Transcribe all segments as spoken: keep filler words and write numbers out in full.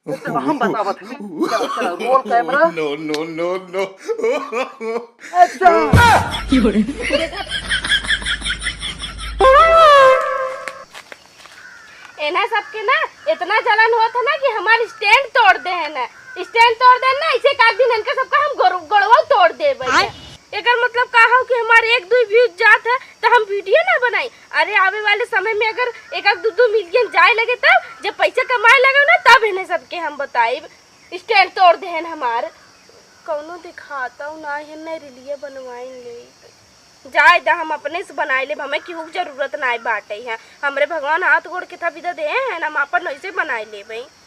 हम बतावत हई। चला, चला, roll camera। No, no, no, no। Action। एना सबके ना इतना जलन होत है ना कि हमार stand तोड़ दे है ना। Stand तोड़ दे ना, इसे एक आध दिन इनका सबका हम गोड़-, गोड़वा तोड़ देबे। आय। एकर मतलब का हो कि हमार एक दुई views जात है तो हम video ना बनाई? अरे, आवे वाले समय में अगर एक आध दू दू million जाए लगे, तब जब पैसा कमाए लगे ना, तब इन्हें सबके हम बताइब। Stand तोड़ देहन हमार। कौनो दिखाता ना है, न रीलिया बनवाइन ले। जाए दा, हम अपने से बनाए लेब, हमें केहू के जरूरत ना बाटे है। हमरे भगवान हाथ गोड़ के था विदा देहे हैं, हम अपन ऐसे बनाए लेबे।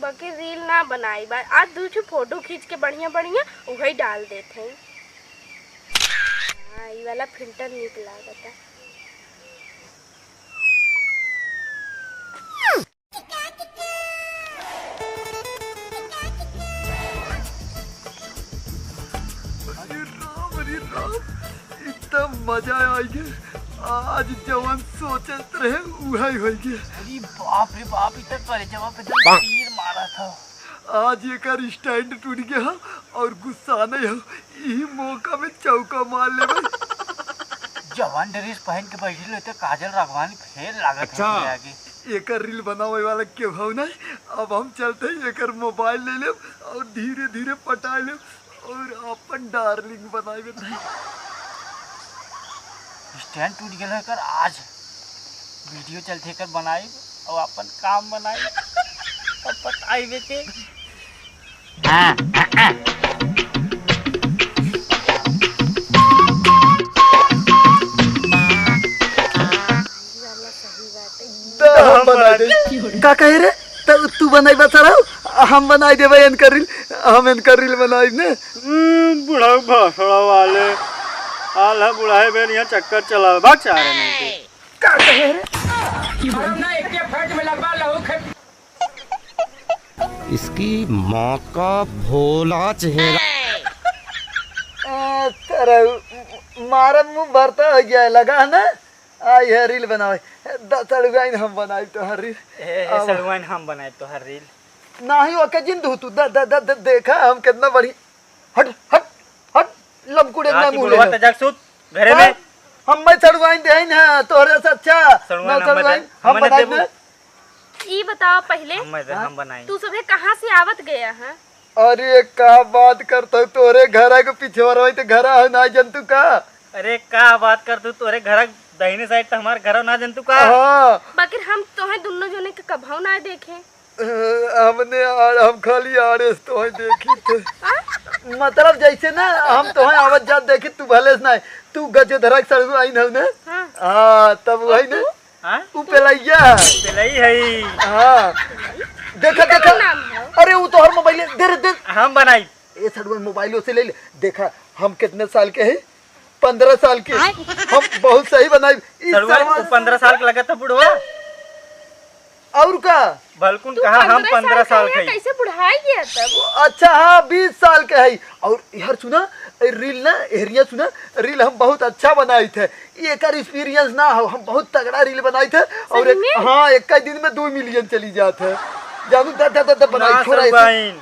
बाकी reel ना बनाई बा। आज दू ठो photo खींच के बढ़िया बढ़िया उहई डाल देत हई। हाँ, ई वाला filter नीक लागता। अरे राम, अरे राम, एकदम मजा आ गया। आज जवन सोचत रहे, उहई होइ गया। अरे बाप रे बाप, इ त करेजवा पे एकदम तीर मारा था। आज एकर stand टूट गया है और गुस्सा नहीं हो, यही मौका में चौका मार लेबे। जवान dress पहन के बैठी रहते, काजल राघवानी फेल लागत अच्छा। होती आगे। एकर reel बनावे वाला केहू नहीं। अब हम चलते हैं, एकर mobile ले लेब और धीरे धीरे पटाए लेब और अपन darling बनाए लेब। Stand टूट गया है एकर, आज video चलते एकर बनाई और अपन काम बनाई, तब बताई बेटे। द, हम बनाई दे। का कहे रे? त तू बनाई बता रहा, हम बनाई देबे एनकर reel, हम एनकर reel बनाई ने। हम्म, बुढ़ऊ भाषण वाले। आल है बुढ़ाए बेन यहाँ चक्कर चलावे, भाग चाह रहे नहीं थे। का कहे रे? अरे ना, एके फट में लगवा लहू खे- इसकी माँ का भोला चेहरा। ए, तेरा मारा मुंह भरता हो गया है, लगा है ना? आई है reel बनावे। द सड़ुआइन हम बनाई तोहर reel। ए, ए, अब सड़ुआइन हम बनाई तोहर reel। नाही ओके जिन दू तू, द, द, द, द, देखा हम कितना बड़ी। हट, हट, हट, लमकुड़े ना मुंह ले। तजाक सूत घरे में। हम मैं सड़ुआइन दे ना, तोहरे से अच्छा। सड़ुआइन ना हम सड़ुआइन, हम बनाई देबू। ई बताओ पहिले, हम मैं दे, हाँ? हम बनाई। तू सभे कहाँ से आवत गया है? अरे का बात करत हो, तोरे घर के पिछवार होई तो घर हो ना जनतू का? अरे का बात करत हो, तोरे घर दहिने side तो हमार घर हो ना जनतू का? हाँ। बाकी हम तोहे दुनो जने के कभौ ना देखे। अ, हमने आ-, हम खाली आड़े से तोहे देखी थे। हाँ? मतलब जैसे ना हम तोहे आवत जात देखी, तू भले से ना, तू गजोधरा के सड़ुआइन हो ना? हाँ। हाँ, तब वही ना। तू? हाँ? उ पेलैया है। पेलई है। हाँ। देखा, केकर देखा। नाम है? अरे, उ तोहर mobile है। दे रे, दे। हम बनाई। ए, सड़ुआ, mobile से ले ले। देखा, हम कितने साल के हैं? पन्द्रह साल के। आय। हम बहुत सही बनाई। ई सड़ुआ, सड़ुआ उ पन्द्रह साल के लगत है बुढ़वा। और का? बलकुन तू कहा हम पन्द्रह साल के हैं, के हैं। कैसे बुढ़ाई गया तब? अच्छा, हाँ, बीस साल के है। और यार सुना, ए reel ना, एरिया सुना, reel हम बहुत अच्छा बनाई थे। ये एकर experience ना हो, हम बहुत तगड़ा reel बनाई थे। और सही एक, में? हाँ, एक ही दिन में दो million चली जात है। जानू, द, द, द, द, बनाई, ना छोड़ा इसे। सड़ुआइन,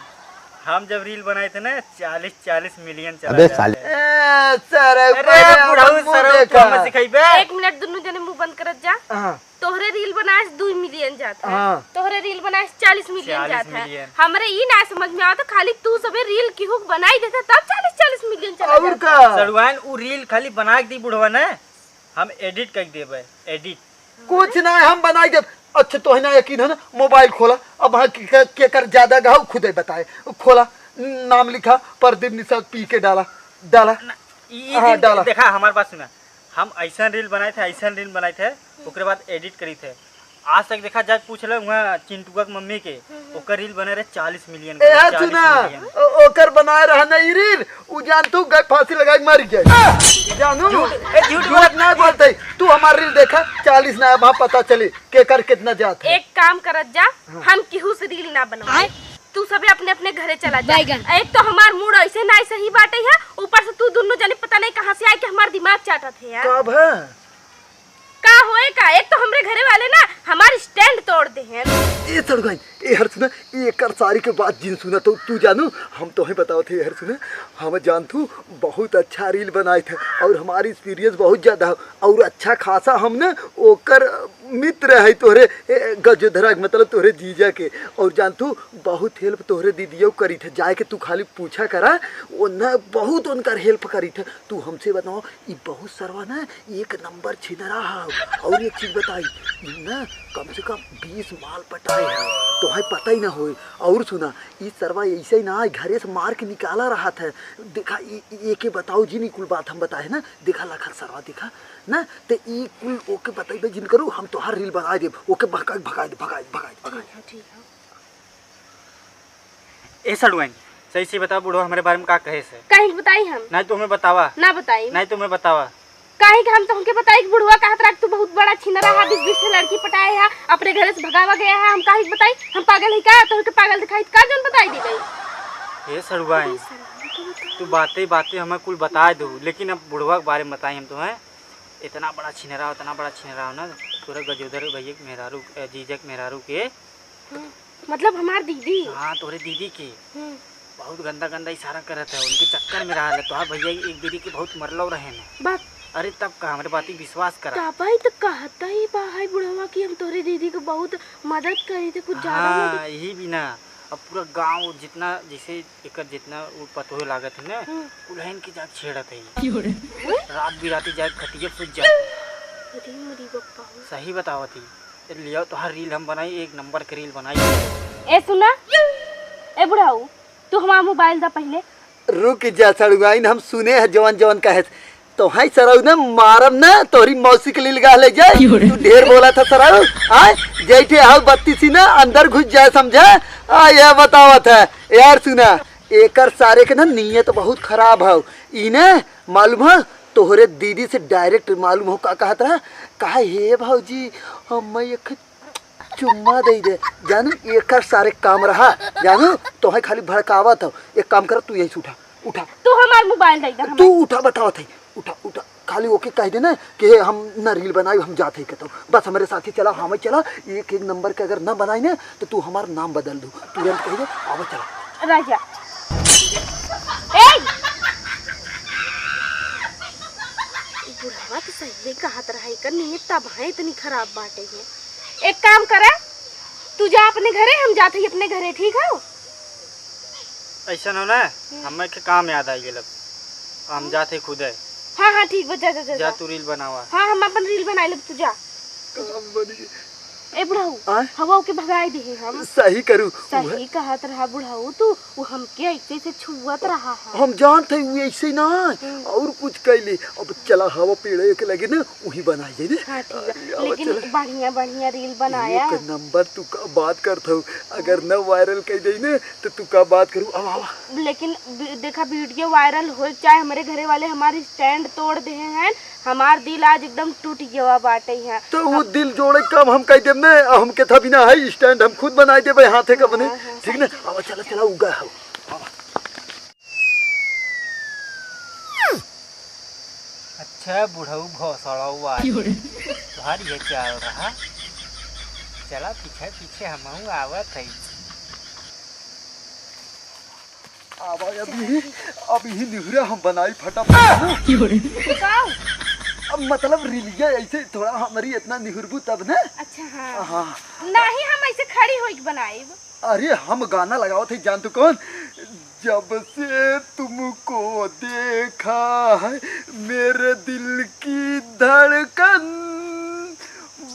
हम जब reel बनाए थे ना, चालीस, चालीस million चला अबे जाता साले। है। ए, सर, अरे, ऊपर है, बुढ़ऊ, अपन मुंह सरऊ, तू देखा। हमें सिखाइबे? एक मिनट, दुनू जने मुंह बंद करत जा। हाँ। तोहरे reel बनाए से दू million जात है। हाँ। तोहरे reel बनाए से चालीस million चालीस जात है। Million। हमरे ई ना समझ में आवत, खाली तू सबे reel केहू बनाई देता, तब चालीस, चालीस million चला और जाता। का? सड़ुआइन, उ reel खाली बना के दी बुढ़वा ने, हम edit कर देबे, edit। कुछ ना, हम बनाई देब। अच्छा, तोहे ना यकीन है ना, mobile खोला, अब हाँ, के, के, केकर ज्यादा गाँव खुदे बताए। खोला, नाम लिखा, प्रदीप निषाद पी के डाला, डाला। ना, ई, ई हाँ, दिन डाला। देखा, हमार बात सुना, हम ऐसन reel बनाए थे, ऐसन reel बनाए थे, ओकरे बाद edit करी थे। आज तक देखा, जाके पूछ ले वहाँ चिंटुआ के मम्मी के, हम्म, हम्म। ओकर reel बने रहे चालीस million ए, के, हाँ, चालीस सुना, million। ओ-, ओकर बनाए रहा ना ई reel, उ जान तू गए फांसी लगा के मर गए। जानू, झूठ, ए, झूठ झूठ बोलत ना बोलते, तू हमार reel देखा, चालीस ना, अब हाँ पता चली केकर कितना जात है। एक काम करत जा, हाँ। हम केहू से reel ना बनवाए। आय। तू सबे अपने अपने घरे चला जा। बैगन। एक तो हमार mood ऐसे ना सही बाटे है, ऊपर से तू दुनू जने पता नहीं कहाँ से आए के हमार दिमाग चाटत है यार। कब है? का होए का? घरे वाले ना हमार stand तोड़ देहेन। ए सड़ुआइन, ए हर सुना, एकर सारी के बात जिन सुना तो तू जानू, हम तोहे बतावत है, ए हर सुना, हम जानतू बहुत अच्छा reel बनाइत है और हमार experience बहुत ज्यादा है और अच्छा खासा हम ना ओकर मित्र है तोहरे, ए, गजोधरा के, मतलब तोहरे जीजा के। और जानतू बहुत help तोहरे दीदियो करीत है, जाए के तू खाली पूछा करा, वो ना बहुत उनकर help करीत है। तू हमसे बताओ, ई बहुत सरवा ना एक नंबर छिनरा है। और एक चीज बताई, ई ना कम से कम बीस माल पटाए है, तोहे पता ही ना होए। और सुना, ई सरवा ऐसे ही ना घरे से मार के निकाला रहत है। देखा, ई, ई, एके बताओ जिन, ई कुल बात हम बताए ना, देखा लखन सरवा, देखा ना, ते ई कुल ओके बतइबे जिन करू, हम तोहार reel बनाए देब, ओके भगा, भगाए दे, भगाए दे, भगाए दे, भगाए दे। ठीक है, ठीक है। ए सड़ुआइन, सही से बतावा बुढ़वा हमरे बारे में का कहे से? काहे के बताई हम? नहीं तो हमें बतावा। ना बताई। नहीं तो हमें बतावा। काहे के हम तोहके बताई कि बुढ़वा कहत रहा कि तू बहुत बड़ा छिनरा है, बीस बीस ठे लड़की पटाए है, अपने घरे से भगावा गया है, हम काहे के बताई? हम पागल है का? तोहके पागल दिखाई का जौन बताई दी गई? ए सड़ुआइन, तू बातें बातें हमें कुल बताए दू, लेकिन अब बुढ़वा के बारे में बताई हम तोहें। इतना बड़ा छिनरा, इतना बड़ा छिनरा हो ना, तोरे गजोधर भैया के मेहरारू, अ, जीजा के मेहरारू के। हाँ, मतलब हमार दीदी। हाँ, तोरे दीदी के। हम्म। बहुत गंदा गंदा इशारा करत है, उनके चक्कर में रहल है। तोहार भैया एक बेरी के बहुत मरलो रहे न। बात अरे तब का, हमरे बात पे विश्वास करा। तबही तो कहता ही बा है बुढ़वा कि हम तोरे दीदी के बहुत मदद करी थे, कुछ ज्यादा हाँ, मदद। यही भी ना, अब पूरा गांव जितना, जैसे एकर जितना उ पतोह लागत है ना, हम्म। उलहन के जाके छेड़त है। क्यों रे? रात बिराती जाके खटिया पे सुत जात है। अरे मेरी बप्पा हो। सही बतावत ही। ए, लियाओ तोहार reel हम बनाई, एक नंबर के reel बनाई। ए सुना, ए बुढ़ाऊ, तू हमार mobile दा पहिले। रुक जा सड़ुआइन, हम सुने है जवन जवन कहे। तोहई सरऊ न मारब न, तोहरी मौसी के लीलगाह ले जाए। क्यों रे? तू ढेर बोला था सरऊ। आय, जैठे हऊ बत्तीसी न अंदर घुस जाए, समझा? आ, यह बतावत है। यार सुना, एकर सारे के न नीयत बहुत खराब हऊ। ई न मालूम है, तोहरे दीदी से direct मालूम हो का कहत रहा, कहा, "हे भौजी, हम एक चुम्मा दे दे।" जानू, एकर सारे काम रहा, जानू, तोहे खाली भड़कावत हो। एक काम कर, तू यहीं से उठा, उठा। तू हमार mobile दे दे हमें। तू उठा, बतावत है, उठा, उठा। खाली ओके कह देना कि हे, हम ना reel बनाई, हम जात है कहतो। बस हमरे साथे चला, हमें चला, एक, एक नंबर के अगर ना बनाई ना, तो तू हमार नाम बदल दू। तुरंत कह दे, आवा चला। राजा। ए! ई बुढ़वा तो सही कहत रहा, एकर नीयत तब है इतनी खराब बाटे है। एक काम करा, तू जा अपने घरे, हम जात हई अपने घरे, ठीक है? ऐसा हो ना, हम्म। हमें के काम याद आ गेल, हम हम्म। जात हई खुदे। हाँ, हाँ, ठीक बा, जा, जा, जा, जा, जा। तू reel बनावा। हाँ, हम अपन reel बनाई लेब, तू जा। काम बन गया। ए बुढ़ऊ, आय? हवा ओके भगाई दे हम। सही करू। सही कहत रहा बुढ़ऊ तू, वो हमके ऐसे ऐसे छुअत रहा है। हम जानत हई वो ऐसे ना, हम्म। और कुछ कैले। अब चला हवा पेड़ के लगे ना, वही बनाई जाए ना। हाँ, ठीक है। अरे, आवा लेकिन चला। बढ़िया बढ़िया reel बनाया। एक नंबर तू का बात करत हऊ, अगर न viral कर दे ना, तो तू का बात करू। आवा, आवा। लेकिन बी-, देखा, video viral हो, चाहे हमरे घरे वाले हमारी stand तोड़ दे हैं, हमार दिल आज एकदम टूट गवा बाटे है। तो वो दिल जोड़े काम हम कह देब ने, हमके था बिना है stand, हम खुद बनाई देबे हाथे का बने। हाँ, हाँ, ठीक ना? सही। आवा, चला, चला, उगा है। आवा। अच्छा, बुढ़ऊ भोसड़ऊ वाली। क्यों रे? भारी है चाल रहा। चला, पीछे, पीछे हमहूँ आवत है। आवा, अभी, अभी निहुरा हम बनाई फटाफट, है ना? का? अब मतलब रिलिया ऐसे थोड़ा हमारी इतना निहुरबू तब ना। अच्छा, हाँ। हाँ। नहीं, हम ऐसे खड़ी होई के बनाइब। अरे, हम गाना लगावत है, जान तू कौन? जब से तुमको देखा है, मेरे दिल की धड़कन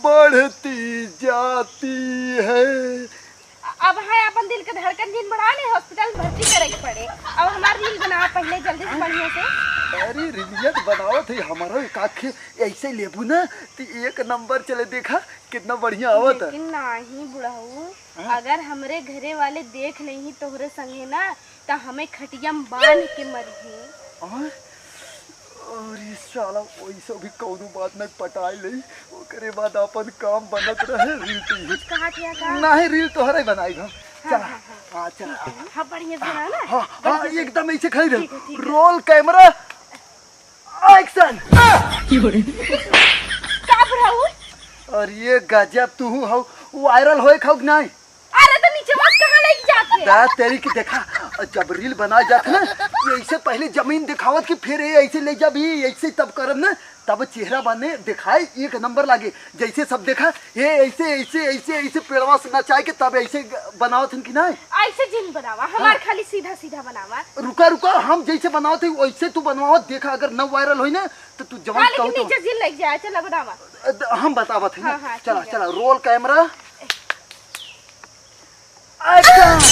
बढ़ती जाती है। अब है अपन दिल के धड़कन जिन बढ़ा ले, hospital में भर्ती करे के पड़े। अब हमार reel बनावा पहले जल्दी से बढ़िया से। अरे रिलिया तो बनावत है हमारा, एक आखे ऐसे लेबू ना तो एक नंबर चले, देखा कितना बढ़िया आवत है। लेकिन नाही बुढ़ऊ, हाँ? अगर हमरे घरे वाले देख लेही तोहरे संगे ना, त हमें खटिया में बांध के मरिहे। आय? अरे साला, वैसे भी कौनो बात नहीं, पटाई ले, ओकरे बाद अपन काम बनत रहे, reel तो ही। कुछ कहा थे का? नहीं, reel तोहरे बनाई हम। हाँ, चला। हाँ, हाँ। हाँ, चला। ठीक है। हाँ, बढ़िया से रहा ना? हाँ, हाँ, बढ़िया से। एकदम ऐसे खड़ी रह। ठीक है, ठीक है। Roll camera, action। का बुढ़ऊ? अरे गजब, तू हौ viral होए खाऊ कि नाहीं? अरे तो नीचे मत कहाँ लेके जाते? दा तेरी की देखा, जब reel बनाए जात है ना, ये ऐसे पहले जमीन दिखावत कि फिर ये ऐसे ले जाबी, ऐसे तब करब ना, तब चेहरा बने दिखाए एक नंबर लागे। जैसे सब देखा, ये ऐसे, ऐसे, ऐसे, ऐसे पेड़वा से नचाए के तब ऐसे बनावत हन कि नाहीं? ऐसे जिन बनावा, हमार हाँ। खाली सीधा सीधा बनावा। रुका, रुका, हम जैसे बनावत है वैसे तू बनवावा। देखा, अगर न viral होई ना तो तू जवान हाँ, लेकिन कहू तो नीचे जिन लग जाए, चला बनावा। अ, द-, हम बतावत है ना। हाँ, हाँ, चला, ठीक है। चला, roll camera, action।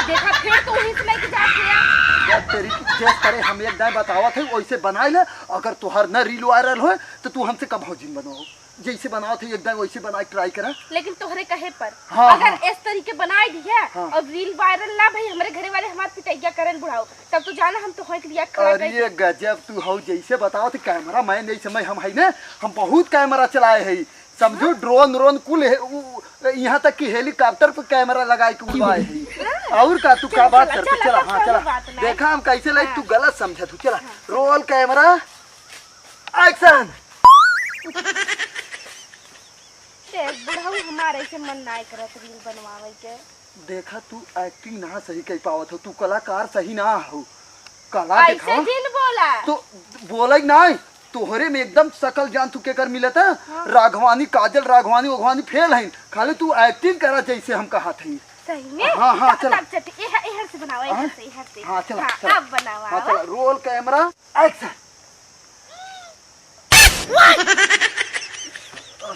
देखा, फिर तू वहीं से लेके जात है। या तेरी की, जिस तरह हम एक दाएं बतावत है वैसे बनाए ले। अगर तोहर न reel viral होए तो तू हमसे कब हो जिन बनवाओ। जैसे बनावत है एक दाएं वैसे बनाए try करा। लेकिन तोहरे कहे पर हाँ, अगर हाँ। इस तरीके बनाए दिया हाँ। और reel viral ना भाई, हमरे घरे वाले हमार पिटैया करन बुढ़ाओ, तब तो जाना हम तोहरे के लिए खड़ा अरे कर गजब, तू हौ जैसे बतावत है cameraman, यही समय हम है ना, हम बहुत camera चलाए है, समझू, drone व्रोन कुल है, उ, यहाँ तक कि helicopter पे camera लगाए के उड़वाए है। और का, तू का चला, बात चला, करते? चला, चला, हाँ, कोनो चला। बात नहीं। देखा हम कैसे लाइक हाँ। तू गलत समझत हूँ। चला, हाँ। Roll camera, action। देख, बुढ़ऊ हमारे से मन नाय करत reel बनवावे के। देखा, तू acting ना सही कर पावत हो, तू कलाकार सही ना हो। कला ऐसे देखा। जिन बोला। तो बोले कि नाहीं, तोहरे में एकदम शकल जान तू केकर मिलत है? हाँ। राघवानी, काजल राघवानी, ओघवानी फेल है। खाली तू acting करा जैसे हम कहा थे। सही में? हाँ, हाँ, तब, चला। तब चट-, एह-, एहर से बनावा, एहर हाँ? से, एहर से। हाँ, चला, हाँ, चला। अब बनावा, हाँ, आवा। चला। Roll camera, action।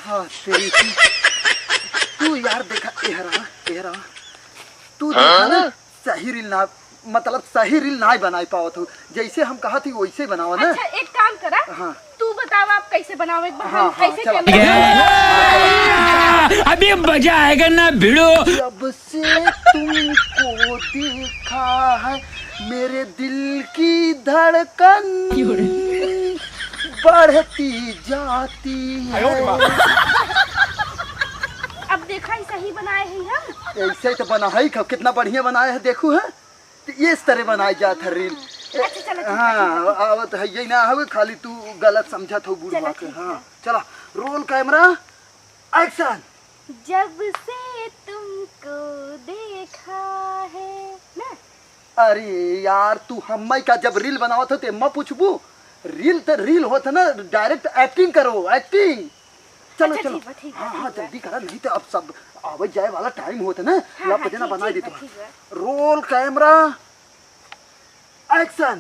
हाँ, तेरी की। तू यार देखा, एहरा, एहरा। तू देखा ना, हाँ? सही reel ना, मतलब सही reel ना बनाई पावत हो। जैसे हम कहा थी वैसे बनावा ना। अच्छा, एक काम करा। हाँ। तू बतावा आप कैसे बनावे, हाँ, हम हाँ, कैसे चला। कैमरा अभी मजा आएगा ना भिड़ो। जब से तुमको देखा है, मेरे दिल की धड़कन क्यों रे? बढ़ती जाती है। अब देखा, ऐसा ही बनाए हैं हम। ऐसे तो बना है, कितना बढ़िया बनाए है, देखू है। तो इस तरह बनाए जात है reel। अच्छा, चलो, ठीक है, हाँ, ठीक है। आवत है, यही ना हवे, खाली तू गलत समझत हो बुढ़वा चलो, के। ठीक हाँ, है। चला, roll camera, action। जब से तुमको देखा है ना। अरे यार, तू हम्मै का जब reel बनावत हो तो एम्मा पूछबू? Reel तो reel होत है ना, direct acting करो, acting। चलो, अच्छा, चलो। ठीक बा, ठीक बा, हाँ, ठीक हाँ, बा। जल्दी करा, नहीं तो अब सब आवे जाए वाला time होत है ना। हाँ, ला हाँ, पजेना ठीक, बनाई ठीक देत बा, हूँ। ठीक बा। Roll camera, action।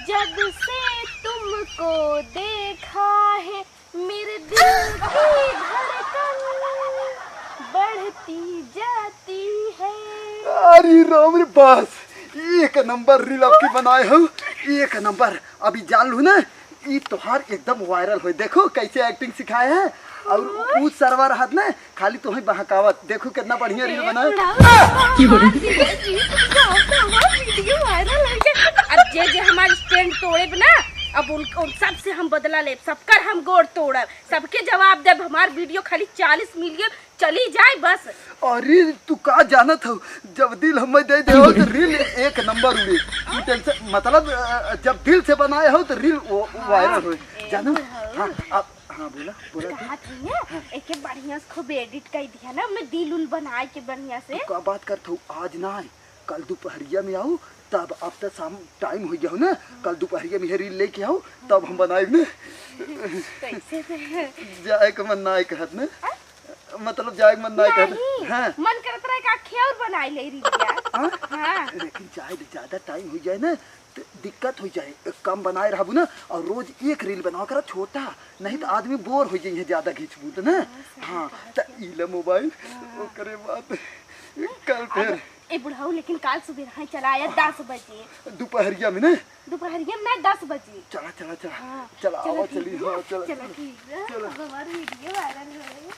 जब से तुमको देखा है, मेरे दिल की धड़कन बढ़ती जाती है। अरे राम रे, बस एक नंबर reel आपकी बनाए हो, एक नंबर। अभी जान लू ना, ई तोहार एकदम viral होई। देखो कैसे acting सिखाए है, और उ सरवा रहत ना, खाली तोहे बहकावत। देखो कितना बढ़िया reel ए बनाए। बुढ़ऊ, हमार video जी, तुमको अब तो हमार video viral हो गया। अब जे जे हमार stand तोड़ेब ना, अब उन, उन सब से हम बदला लेब, सबकर हम गोड़ तोड़ब, सबके जवाब देब। हमार video खाली चालीस million चली जाए बस। अरे तू का जानत हो, जब दिल हमें दे दे हो तो reel एक नंबर उड़े। तू tension, मतलब, अ, जब दिल से बनाए हो तो reel वो, वो viral होए। ए जानू? बुढ़ऊ। हाँ, अब हाँ, बोला, बोला तू। कहा था ना, हाँ। एके बढ़िया से खूब edit कर दिया ना, मैं दिल उल बनाए के बढ़िया से। तू का बात करत हो? आज ना आए, कल दोपहरिया में आओ, तब अब तो शाम time हो गया हो ना, कल दोपहरिया में ये reel लेके आओ, तब हम बनाए ना। कैसे से? जाए के मन ना आए कहत ना। हाँ? मतलब जाए के मन ना आए कहत। नहीं, हाँ। मन करत रहे का खेर बनाए ले reel क्या? हाँ? हाँ। लेकिन जाए दे, ज्यादा time हो जाए ना, तो दिक्कत हो जाए, कम बनाए रहबू ना, और रोज एक reel बनावा करा छोटा, नहीं तो आदमी bore हो जाइए ज्यादा खींचबू तो ना। हाँ, सही हाँ, कहत तो है। ई ले mobile, हाँ। ओकरे बाद नहीं, कल अब फिर। ए बुढ़ऊ, लेकिन काल सुबह हाँ चला आया हाँ। दस बजे। दोपहरिया में ना? दोपहरिया में ना, दस बजे। चला, चला, चला। हाँ, चला, चला आवा, ठीक चली, है। हाँ, चला, चला, चला। ठीक है। चला। अब हमार video viral होए।